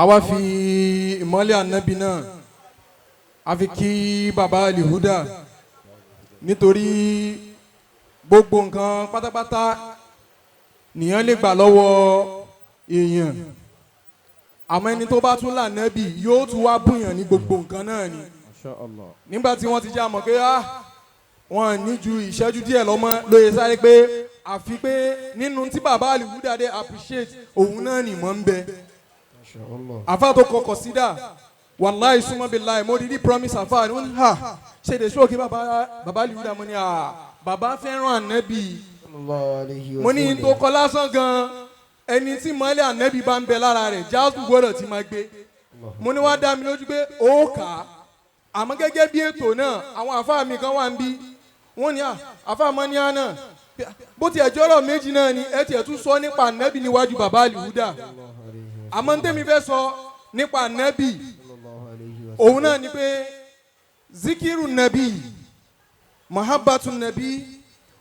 Àwa fi ìmọ́lẹ̀ ànábì náà a fi kí baba Alihuda, nítorí gbogbo nǹkan pátápátá nìyẹn lè gbà lọ́wọ́ èèyàn, àmọ́ ẹni tó bá tún lànàbì yóò tún wá bùyàn ní gbogbo nǹkan náà ni. Nígbà tí wọ́n ti já mọ̀ pé wọ́n ní ju ìṣẹ́jú díẹ̀ lọ́mọ lóye sáré pé àfi pé nínú tí baba Alihuda dé appreciate òun náà ni mọ̀ ń bẹ. Àfa tó kọkọ̀ sídà, wàláì súnmọ́ bí láì mo rí rí promise àfa ni wọ́n ní ha ṣe lè ṣókè baba Alihuda. Mo ní à baba fẹ́ràn ànábì. Mo ní tó kọ lásán gan, ẹni tí mọ́lẹ̀ ànábì bá ń bẹ lára rẹ̀, jásù gbọ́dọ̀ ti máa gbé. Mo ní wá dá mi lójú pé ó kà á. Àmọ́ gẹ́gẹ́ bí ètò náà, àwọn àfa mi kan wà ń bí, wọ́n ní àfa mọ́ ní àná bó tiẹ̀ jọ́rọ̀ méjì náà ni ẹ tiẹ̀ tún sọ nípa ànábì níwájú baba Alihuda. Àmọ́ ní tẹ́mi fẹ́ sọ nípa ànábì òun náà ni pé zikiru nabi, mahabbatu nabi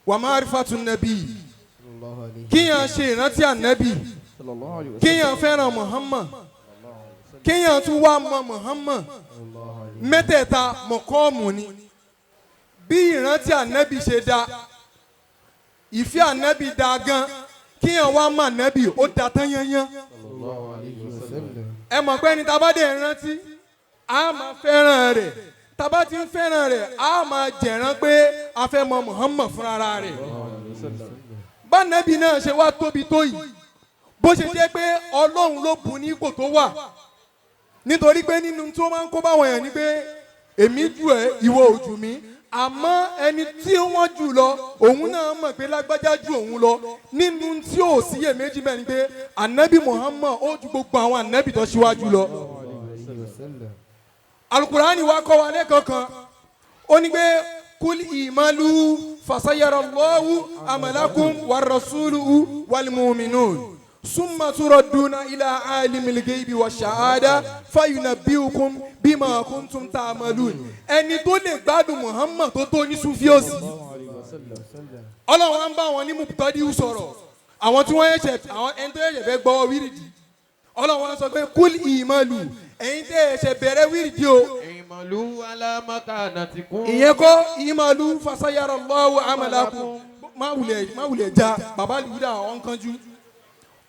wa marifatu nabi, kíyàn ṣe ìrántí ànábì, kíyàn fẹ́ràn Muhammad, kíyàn tún wá mọ Muhammad, mẹ́tẹ̀ẹ̀ta mọ̀kọ́ọ̀mù ni. Bí ìrántí ànábì ṣe da, ìfẹ́ ànábì da gan, kíyàn wá mọ ànábì ó da tán yányán. Ẹ mọ̀ pé ẹni tá a bá dé rántí, a máa fẹ́ràn rẹ̀. Tá a bá ti ń fẹ́ràn rẹ̀, a máa jẹ̀rán pé a fẹ́ mọ Muhammad fúnra rẹ̀. Bánábì náà ṣe wá tóbi tó yìí, bó ṣe jẹ́ pé Ọlọ́run ló bùn ní ipò tó wà, nítorí pé nínú tí ó máa ń kó báwọn èèyàn ni pé èmi jù ẹ́, ìwọ ò jù mí. Àmọ́ ẹni tí wọ́n jù lọ, òun náà mọ̀ pé lágbájá ju òun lọ. Nínú tí ò síyèméjì bẹ́ẹ̀ ni pé ànábì Muhammad ó ju gbogbo àwọn ànábì tó ṣíwájú lọ. Alukurani wa kọ́ wa lẹ́kọ̀ọ́ kan, ó ní pé kul imalu fasayara Allahu amalakum warasuluhu walmuminun summa turaduna ila alimil geibi wa shahada fayunabbiukum bima kuntum ta'malun. Ẹni tó lè gbádùn Muhammad tó tó ní sufiosi, Ọlọ́run á ń bá wọn ní mubtadiu sọ̀rọ̀, àwọn tí wọ́n ẹ̀ṣẹ̀, àwọn ẹni tó ẹ̀ṣẹ̀ fẹ́ gbọ́ wíìrìdì. Ọlọ́run á sọ pé kul imalu, ẹ̀yin tẹ́ ẹ̀ṣẹ̀ bẹ̀rẹ̀ wíìrìdì o, Ìmọ̀lú alámọ̀kànàtìkún. Ìyẹn kọ́, ìmàlú fasayara Allahu amalakum. Má wulẹ̀ já bàbá lùdà àwọn kanjú.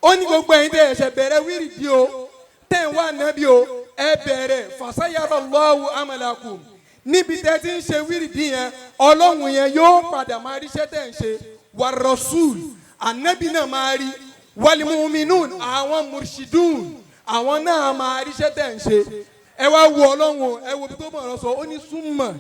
Ó ní gbogbo ẹ̀yin tẹ́ ẹ̀ṣẹ̀ bẹ̀rẹ̀ wíìrìdì o, tẹ́ ń wá nábì o, ẹ bẹ̀rẹ̀ fasayara Allahu amalakum. Níbi tẹ́ ti ń ṣe wíìrìdì yẹn, Ọlọ́run yẹn yóò padà máa ríṣẹ́ tẹ́ ń ṣe, wà rasul, ànábì náà máa rí, walimuminun, àwọn murshidun, àwọn náà máa ríṣẹ́ tẹ́ ń ṣe. Ẹ wá wo Ọlọ́run o, ẹ wo ibi tó mọ̀ ọ́ sọ. Ó ní súnmọ̀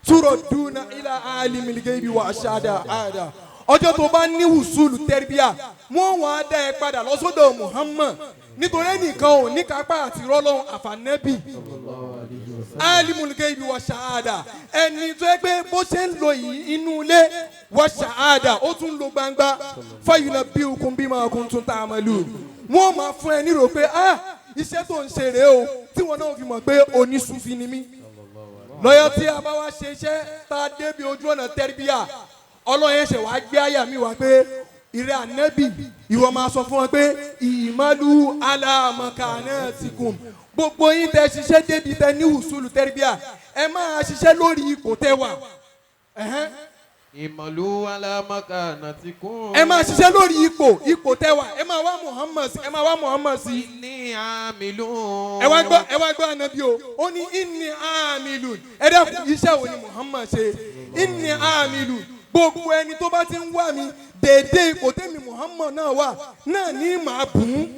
túrọ̀ dúnà ilà alimil gaibi wà aṣááda àdá. Ọjọ́ tó bá ní wùsùlù tẹ́rìbíà, wọ́n wọ́n á dá ẹ padà lọ́sọ́dọ̀ Muhammad, nítorí ẹnìkan ò ní kápá àti rọ́lọ́run àfànẹ́bì alimul gaibi wà ṣááda. Ẹni tó yẹ pé bó ṣe ń lo yìí inú ilé wà ṣááda, ó tún lo gbangba, fayuna bí okun bí máa kun tún tá a máa lù, wọ́n máa fún ẹ nírò pé iṣẹ́ tó ń ṣe rèé o, tí wọn náà fi mọ̀ pé onísùfì ni mí. Lọ́yọ̀ tí a bá wá ṣe iṣẹ́ tá a débi ojú ọ̀nà tẹ́rìbíà, Ọlọ́run ṣẹ̀ wá gbé àyà mi wá pé ìrẹ́ ànẹ́bì, ìwọ máa sọ fún wọn pé ìmọ̀lú alámọ̀kànnà-tìkùn, gbogbo yín tẹ́ ṣiṣẹ́ débi tẹ́ ní wùsùlù tẹ́rìbíà, ẹ máa ṣiṣẹ́ lórí ipò tẹ́ wà. Ìmọ̀lú alámọ̀kànnà-tìkùn. Ẹ máa ṣiṣẹ́ lórí ipò tẹ́ wà, ẹ máa wá Muhammad sí, ẹ máa wá Muhammad sí. Inni àmìlú. Ẹ wá gbọ́ ànábì o, ó ní inni àmìlú. Ẹ dẹ́kun, iṣẹ́ wo ni Muhammad ṣe? Inni àmìlú, gbogbo ẹni tó bá ti ń wá mi dédé ipò tẹ́mi Muhammad náà wà náà ní màá bùn ún.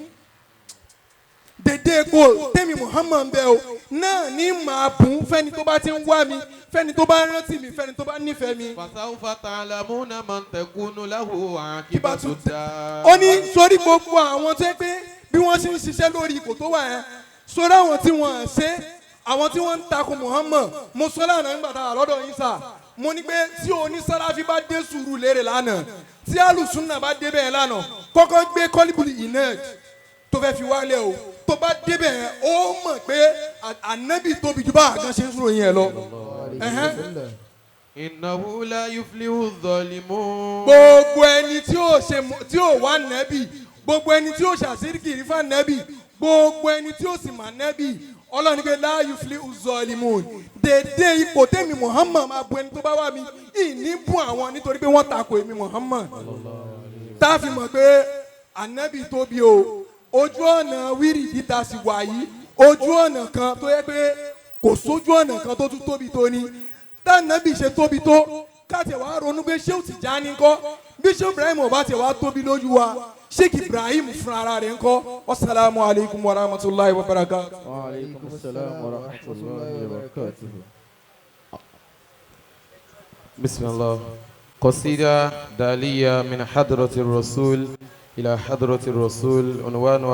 Dédé ipò tẹ́mi Muhammad ń bẹ o náà ní màá bùn ún fẹ́ni tó bá ti ń wá mi, fẹ́ni tó bá rántí mi, fẹ́ni tó bá nífẹ̀ẹ́ mi. Fasawfa ta'lamuna man takunu lahu aqibatu dar. Ó ní sórí gbogbo àwọn tó yẹ pé bí wọ́n ṣe ń ṣiṣẹ́ lórí ipò tó wà yẹn, sórí àwọn tí wọ́n ṣe, àwọn tí wọ́n ń takò Muhammad. Mo sọ lánàá nígbà tá a lọ́dọ̀ yín sà, mo ní pé tí onísàláfí bá dé sùúrù lérè lánàá, tí alùsùnà bá dé bẹ́ẹ̀ lánàá, kọ́kọ́ gbé kọ́líbùlì inet tó fẹ́ fi wálẹ̀ o, tó bá débẹ̀ yẹn, ó mọ̀ pé ànábì tóbi ju bá àgàn ṣe ń sọ̀rọ̀ yẹn lọ. Innahu la yuflihu dhalimun. Gbogbo ẹni tí ó ṣe tí ó wà nẹ́bì, gbogbo ẹni tí ó ṣàṣírí kiri fún nẹ́bì, Gbogbo ẹni tí ó sì mà nẹ́bì, Ọlọ́run ní pé la yuflihu zalimun. Dédé ipò tèmi Muhammad máa bu ẹni tó bá wà mí ìní bùn àwọn, nítorí pé wọ́n takò èmi Muhammad. Tá a fi mọ̀ pé ànábì tóbi o. Ojú ọ̀nà wírì títa sì wà yìí, ojú ọ̀nà kan tó yẹ pé kò sójú ọ̀nà kan tó tún tóbi tó ní tànàbì ṣe tóbi tó. Káàtì wàá ronú pé Ṣéwù Tìjání ńkọ́? Bí Ṣéwù Ibrahim ò bá tiẹ̀ wá tóbi lójú wa, Sheikh Ibrahim fúnra ara rẹ̀ ńkọ́? Wasalaamu alaykum wa rahmatulahi wa barakatuh. Wa alaikum salam wa rahmatullahi wa barakatuh. بسم الله. قصيدة دالية من حضرة الرسول إلى حضرة الرسول، عنوانها